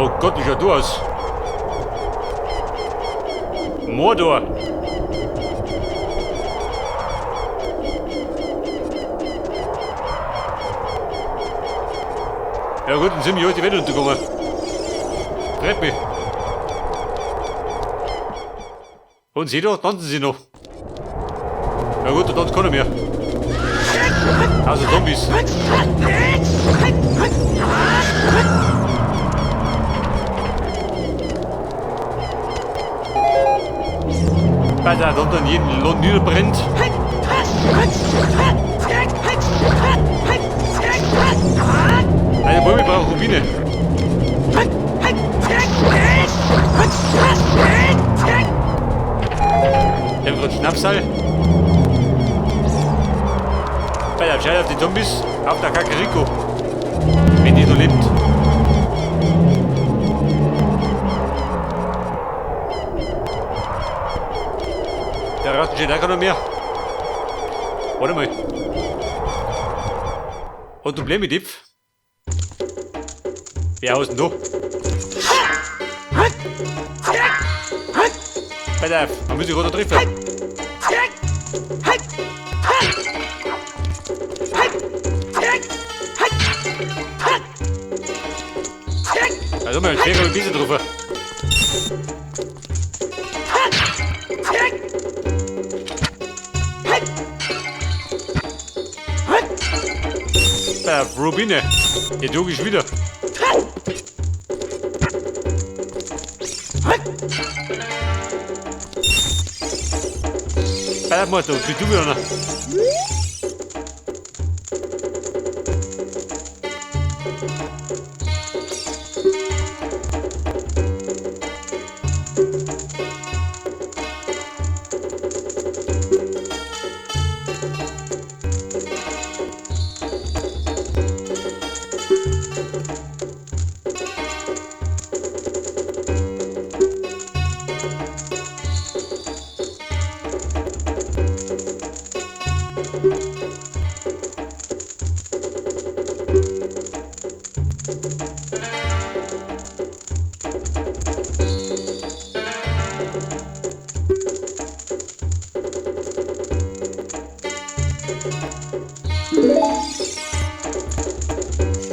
Oh Gott, wie schaut du aus? Mordor! Ja gut, dann sind wir heute die Welt untergegangen. Freut mich. Und sie da, tanzen sie noch. Ja gut, da tanzt keiner mehr. Also Zombies. Alter, da unten jeden Lohn niederbrennt. Eine Bäume brauchen Rubine. Ich hab grad Schnapsal. Alter, scheiß auf die Zombies. Auf der Kakariko. Wenn die noch lebt. Der Ratten steht auch noch mehr. Warte mal. Hat ein Problem mit Ipf? Wer haust denn du? Pass auf, man muss sich gerade treffen. Also mal ein schwerer ein bisschen drauf. Rubine, jetzt jog ich wieder. Pass mal, da bist du wieder noch.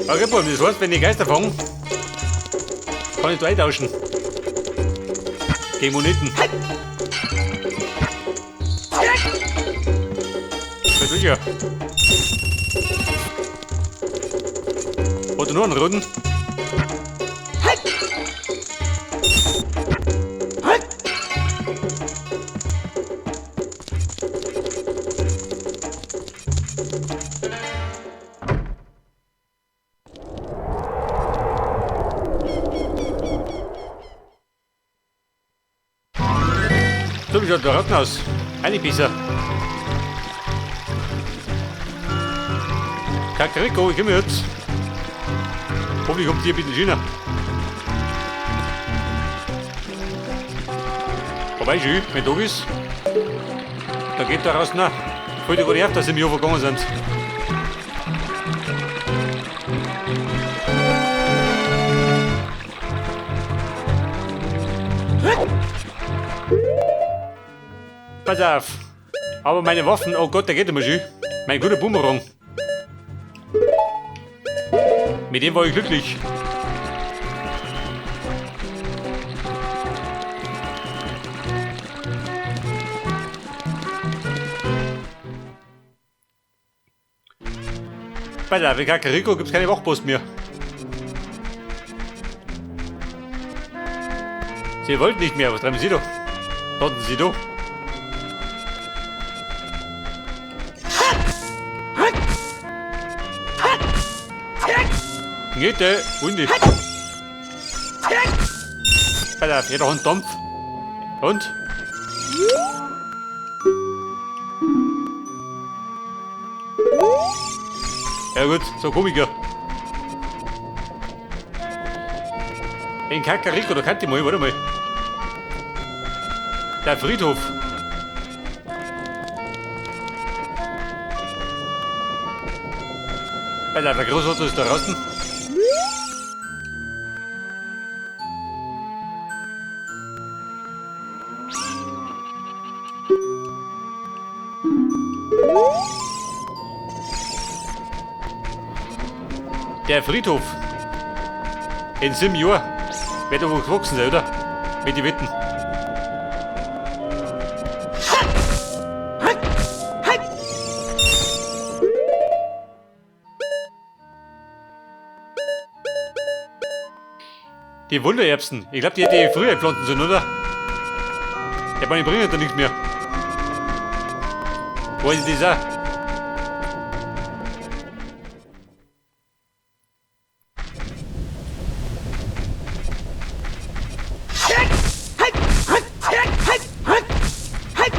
Okay, Buben, das heißt, wenn die Geister fangen, kann ich da eintauschen. Gegen Moneten. Was will ich ja? Hat er nur einen roten? So, wie schaut der Ratten aus? Eine Pisser. Kakariko, ich komme jetzt. Hoffentlich kommt die ein bisschen schöner. Wobei, schön, wenn da ist, da geht da raus, na. Fällt dir gerade auf, dass sie mir vergangen sind. Pass auf. Aber meine Waffen, oh Gott, der geht immer schön. Mein guter Boomerang. Mit dem war ich glücklich. Bei der Kakariko gibt es keine Wachpost mehr. Sie wollten nicht mehr, was treiben Sie doch? Dort Sie doch. Geht der? Wundi. Alter, hier doch ein Dampf. Und? Ja gut, so Komiker. In Kakariko, da kannte ich mal, warte mal. Der Friedhof. Alter, der Großvater ist da draußen. Der Friedhof. In 7 Jahren wird er wohl gewachsen sein, oder? Mit den Wetten. Die Wundererbsen. Ich glaub, die hätte ich früher pflanzen sollen, oder? Ja, meine bringen da nichts mehr. Wo ist dieser?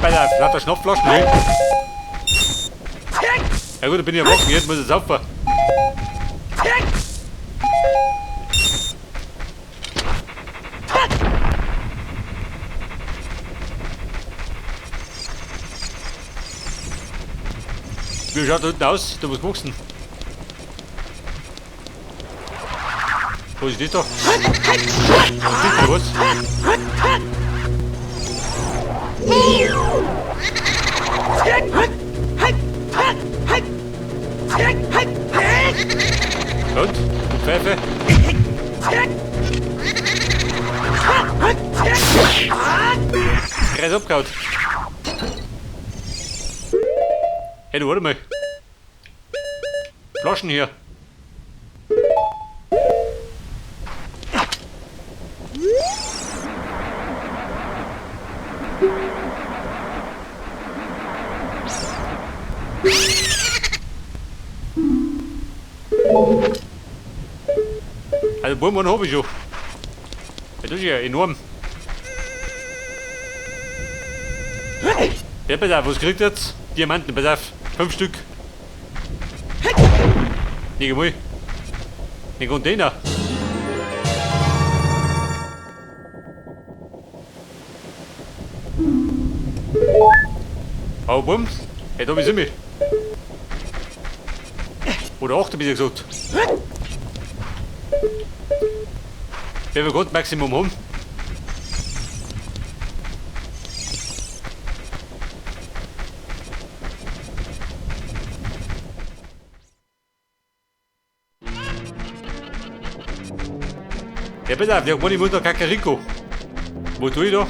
Bei der lauter Schnapflaschen, ne? Ja gut, da bin ich erwachsen, jetzt muss ich saufen. Wie schaut da unten aus? Da muss gewachsen. Wo ist das da? Was? Und? Du Pfeife? Kreis abgehauen. Hey, du, warte mal. Flaschen hier. Also Bäume hab ich schon. Das ist ja enorm. Ja, pass auf, was kriegt jetzt? Diamanten, pass auf. 5 Stück. Leg mal. Den Container. Aber Bums, hey, da bist du mich. Oder 8, hab ich gesagt. Wer will Gott Maximum haben? Ja, pass auf, der ich muss noch Kakariko. Wo tue ich da?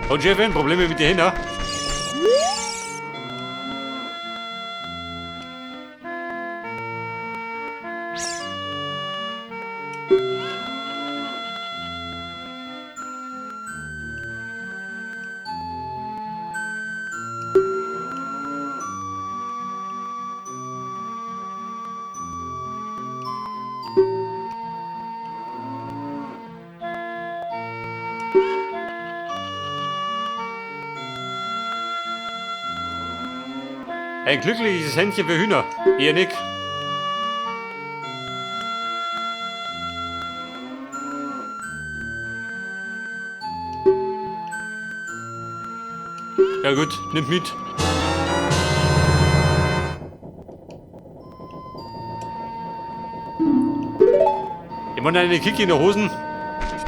Hat Chefin Probleme mit den Händen? Ein glückliches Händchen für Hühner. Eher nicht. Ja gut, nimmt mit. Ich meine, eine Kicke in der Hosen.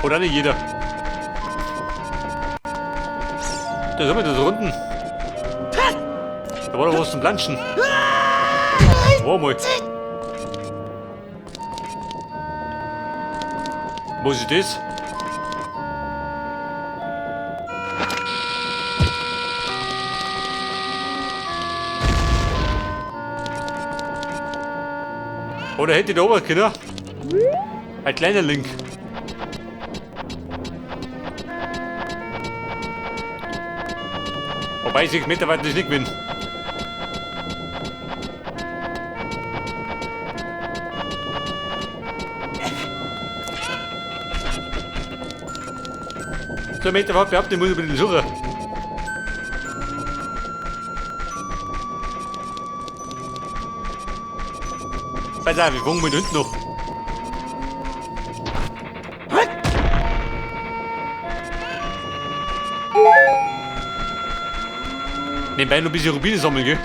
Oder nicht jeder. Da sind wir da unten. Da war doch was zum Planschen. Warte mal. Was ist das? Oder hätte ich da oben können? Ein kleiner Link. Wobei 6 Meter weit ist nicht gewinnen. 2 Meter weit behaupten, ich muss ein bisschen suchen. Pass auf, ich fange mit hinten noch. Nebenbei noch ein bisschen Rubine sammeln, gell?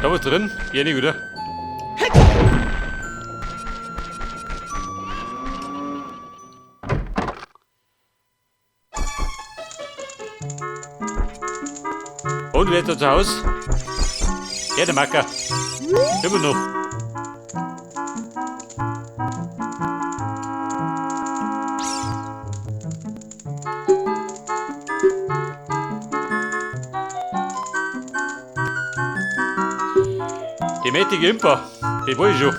Da was drin? Ja, nicht, oder? Und wer ist da zu Hause? Ja, der Macker. Immer noch. Die mächtige Impa, die wollte ich schon.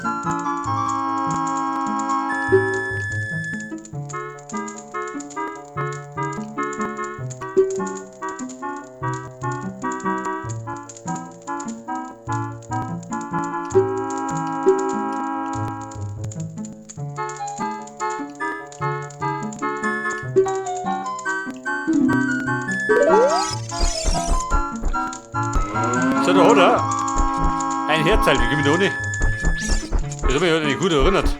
So, da hat er ein Herzteil, wie komme ich da ohne? Das hat mich heute nicht gut erinnert.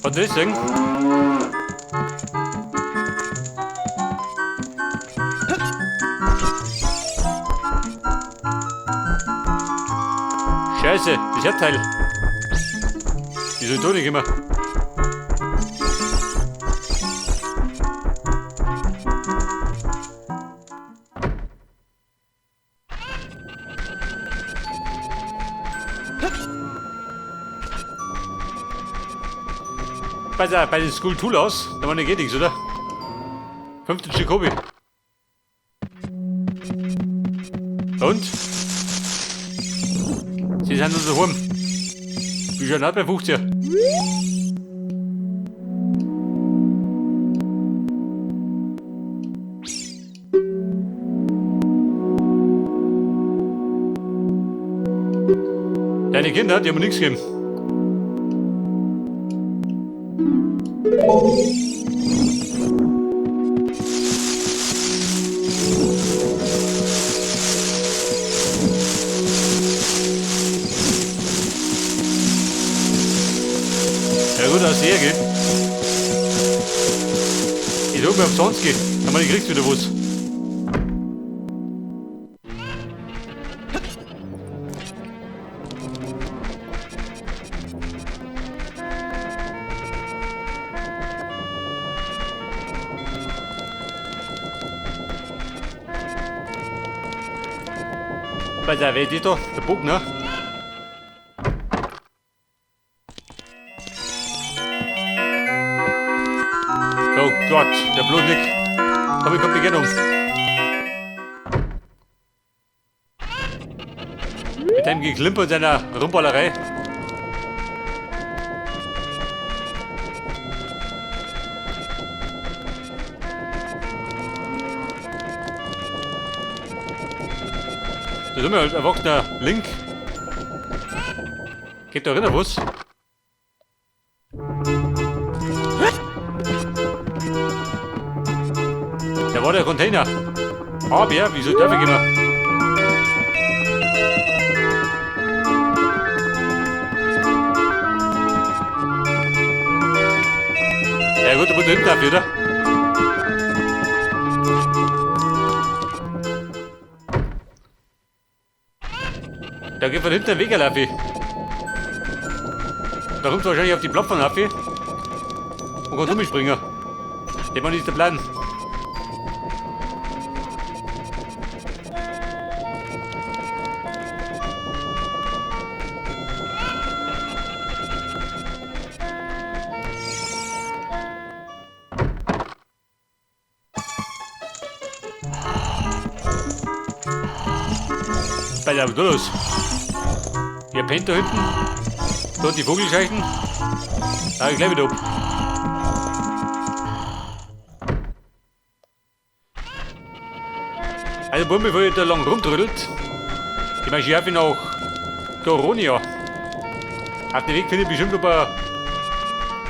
Was ist das denn? Scheiße, das Herzteil. Wieso ich da nicht immer? Bei den Skulltulas, da war nicht eh nichts, oder? 15 Stück hab ich. Und? Sie sind noch daheim. Wie schon bei 50. Deine Kinder, die haben mir nichts gegeben. Ja gut, dass her geht. Ich sag mir, ob sonst geht. Aber ich kriegst wieder was. Bei der Welt da, der Bogner. Oh Gott, der Blutnick. Komm, ich komm mich gerne um. Mit dem Geklimper und seiner Rumballerei. Da sind wir als erwachsener Link. Geht da rein, was? Da war der Container. Aber, wieso darf ich immer? Ja gut, da muss ich hinten dafür, oder? Da geht von hinten ein Weg, Laffi. Da kommt wahrscheinlich auf die Plattform, Laffi. Und kann umspringen. Der Mann ist der Plan. Bei der los. Ihr pennt da hinten. Da die Vogelscheuchen. Da ich gleich wieder ab. Also, Buben, bevor ihr da lang rumtrödelt, ich marschiere nach Goronia. Auf dem Weg finde ich bestimmt ein paar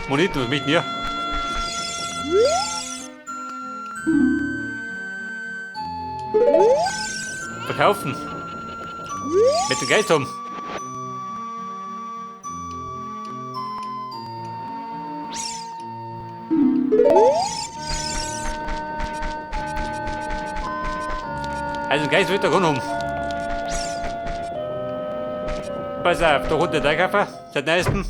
Moneten. Was möchten ihr? Verkaufen. Mit dem Geist haben. Also Geist wird da gar haben. Pass auf, da kommt der Teighafer, seit neuestem.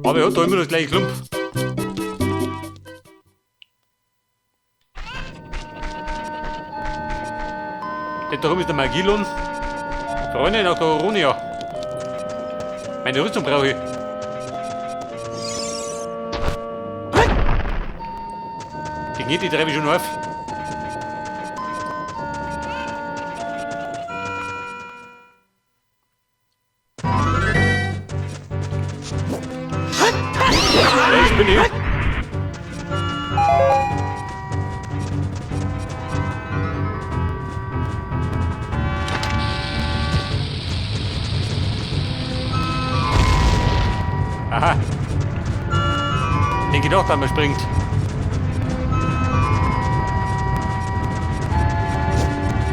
Aber er hat da immer das gleiche Klump. Da drüben ist der Magilon. Freunde, nach Goronia. Meine Rüstung brauche ich. Die geht, die treibe ich schon auf. Ja, ich bin hier. Aha. Den geht auch, da man springt.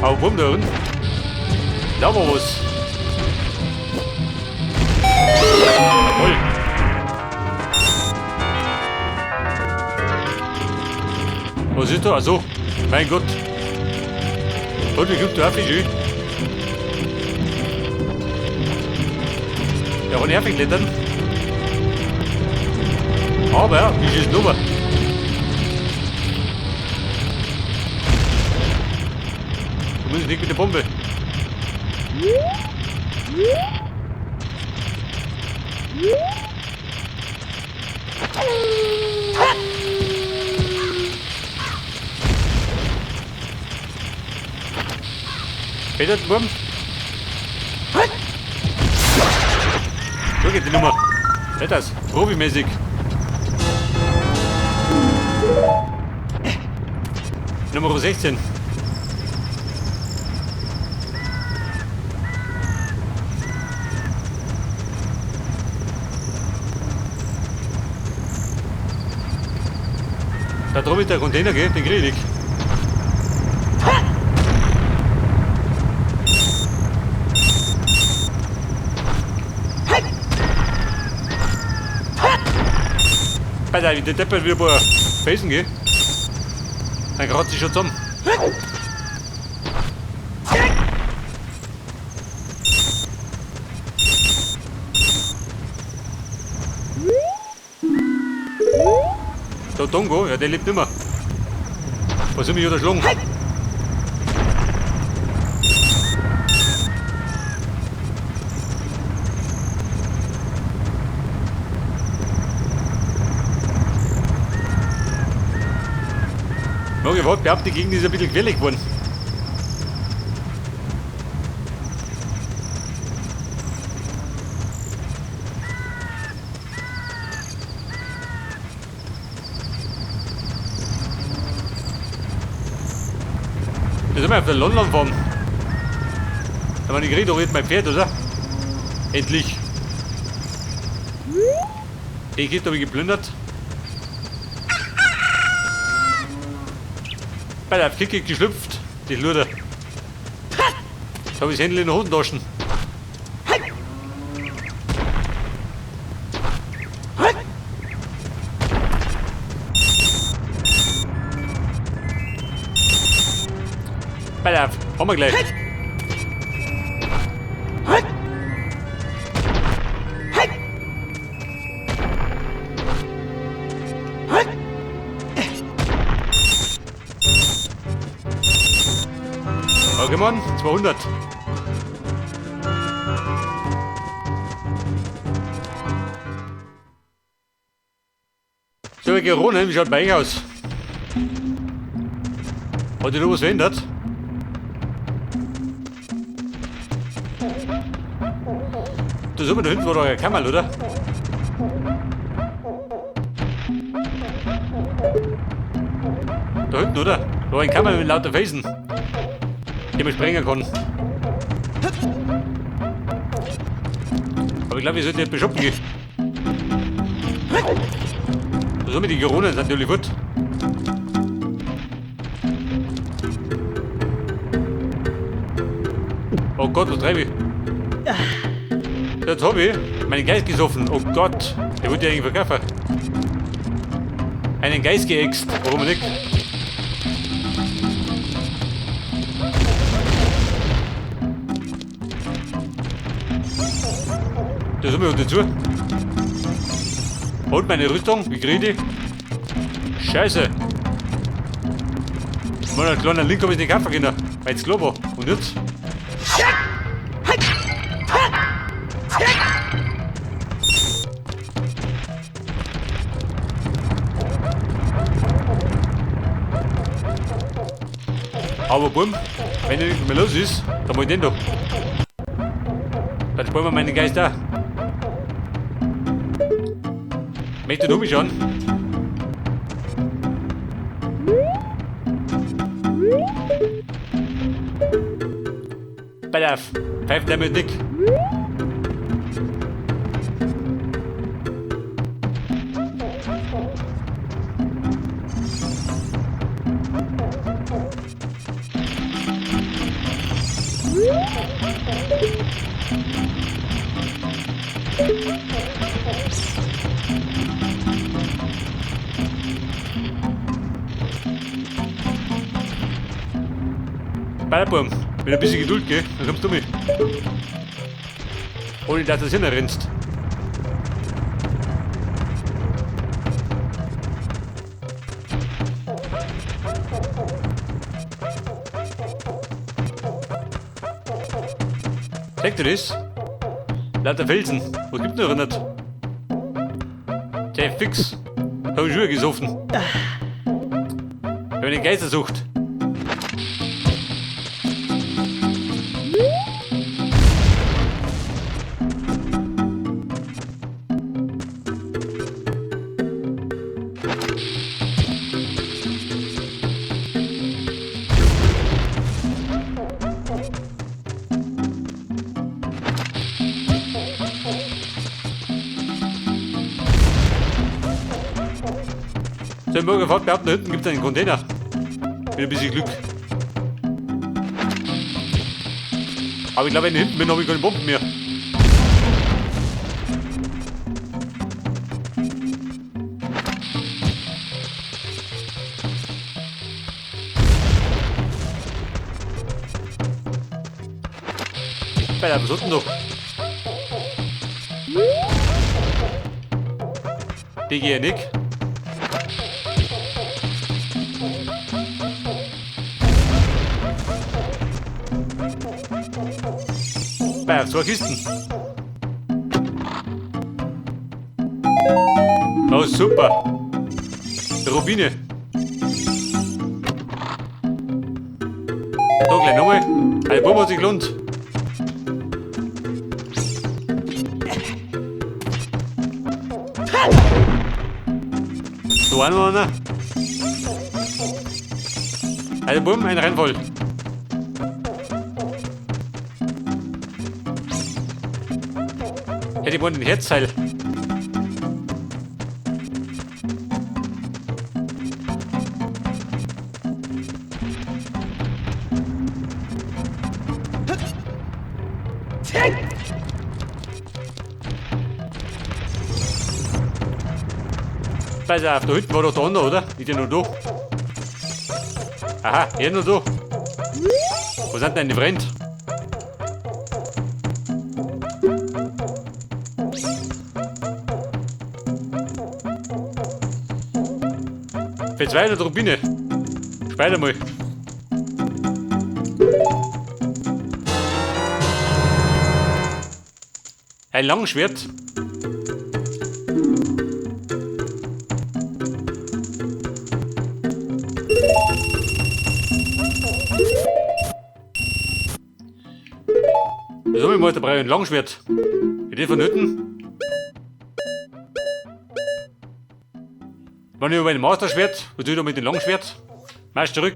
Hau bumm da unten. Da war was. Jawohl. Was ist da? Also, mein Gott. Und wie kommt da auf die Ja, kann nervig klettern. Aber, wie ist Nummer? Du musst nicht mit der Bombe. Peter, Wurm. So geht die Nummer. Nicht das, profimäßig. Nummer 16. Da drüben ist der Container, gell? Den krieg ich nicht. Alter, wie der Deppert wieder ein paar Felsen, gell? Dann kratzt sich schon zusammen. Der Dongo, ja, der lebt nimmer. Was soll mich wieder schlagen? Ich wollte behaupten, die Gegend ist ein bisschen gefährlich geworden. Da sind wir auf der London fahren. Da war die Krieg doch jetzt mein Pferd, oder? Endlich. Die Kiste habe ich geplündert. Bei der Kicke geschlüpft, die Luder. Jetzt habe ich das Händel in den Hosentaschen. Pass auf, haben wir gleich. Okay, Mann, 200. So, Gerone, wie schaut bei euch aus? Hat sich noch was verändert? Da sind wir da hinten, war doch ein Kammerl, oder? Da hinten, oder? Da war ein Kammerl mit lauter Felsen, die man sprengen kann. Aber ich glaube, wir sollten jetzt beschoppen gehen. So mit den Geronen sind natürlich gut. Oh Gott, was treibe ich? Jetzt habe ich meinen Geist gesoffen. Oh Gott, der wollte ja eigentlich verkaufen. Einen Geist geäxt, warum nicht? Da sind wir dazu. Und meine Rüstung, wie krieg ich die? Scheiße. Mal einen kleinen Link habe ich nicht kaufen können, weil es klar war. Und jetzt? Aber bumm, wenn nicht mehr los ist, dann mach ich den doch. Dann sparen wir meinen Geist da. Möchte du mich schauen? Pass auf, pfeift der mit dick. Bam, mit ein bisschen Geduld, gell? Dann kommst du mit. Ohne dass du es hinrennst. Zeig dir das? Lauter Felsen. Was gibt's noch nicht? Der fix. Hab ich schon gesoffen. Ich hab eine Geistersucht. So, im Bürgerfahrt behaupten, da hinten gibt es einen Container. Mit ein bisschen Glück. Aber ich glaube, wenn ich hinten bin, habe ich keine Bomben mehr. Alter, was ist denn noch? Die gehen nicht. Bei zwei Kisten. Oh, super. Rubine. Da gleich nochmal. Ein Bumm hat sich gelohnt. So, auch noch einer. Also Bumm, ein Rennvoll. Hätte ich wohl den Herzteil. Pass auf, da hinten war doch der andere, oder? Ist ja nur da. Aha, er noch da. Wo sind denn deine Freunde? Für 200 Rubine. Speicher mal. Ein Langschwert. So, ich mal, da brauche ich ein Langschwert. Idee von hinten. Wenn ich über ein Masterschwert, was tue ich da mit dem Langschwert? Marsch zurück.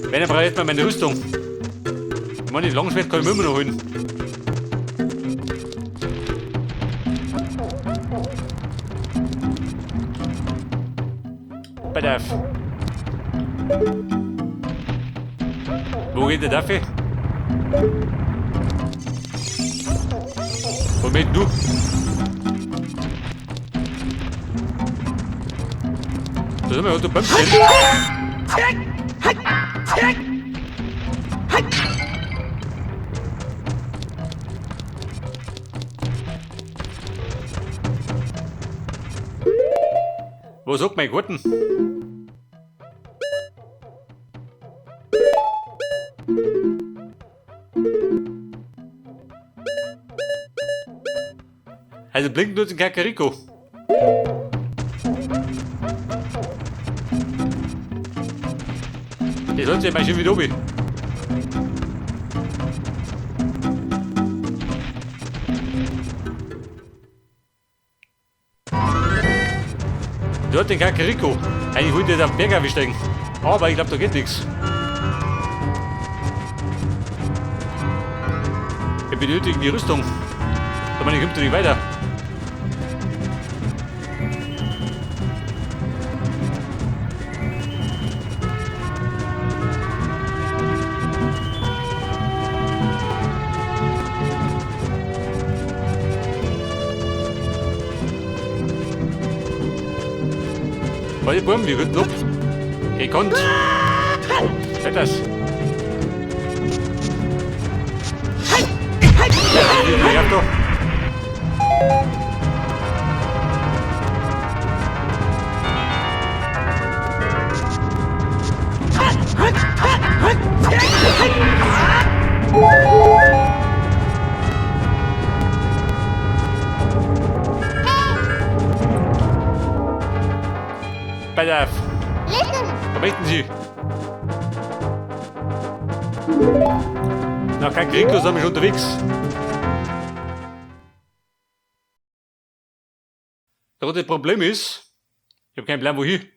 Wenn, dann brauche ich jetzt mal meine Rüstung. Ich meine, das Langschwert kann ich mir immer noch holen. Pass auf. Wo geht der dafür? Moment, du. Da sind wir heute beim Stehen. Was sagt mein Garten? Also blinkt nur den Kakariko. Der sollte ja mal schön wieder oben. Dort den Kakariko. Eigentlich wollte der am Berg steigen. Aber ich glaube, da geht nichts. Wir benötigen die Rüstung. Aber ich kommt nicht weiter. Warte, Buben, wir rücken ab. Gekonnt. Seht das? Ja, doch. Pass auf. Was möchten Sie? Nach Kakariko sind wir schon unterwegs. Das Problem ist, ich habe keinen Plan, wohin.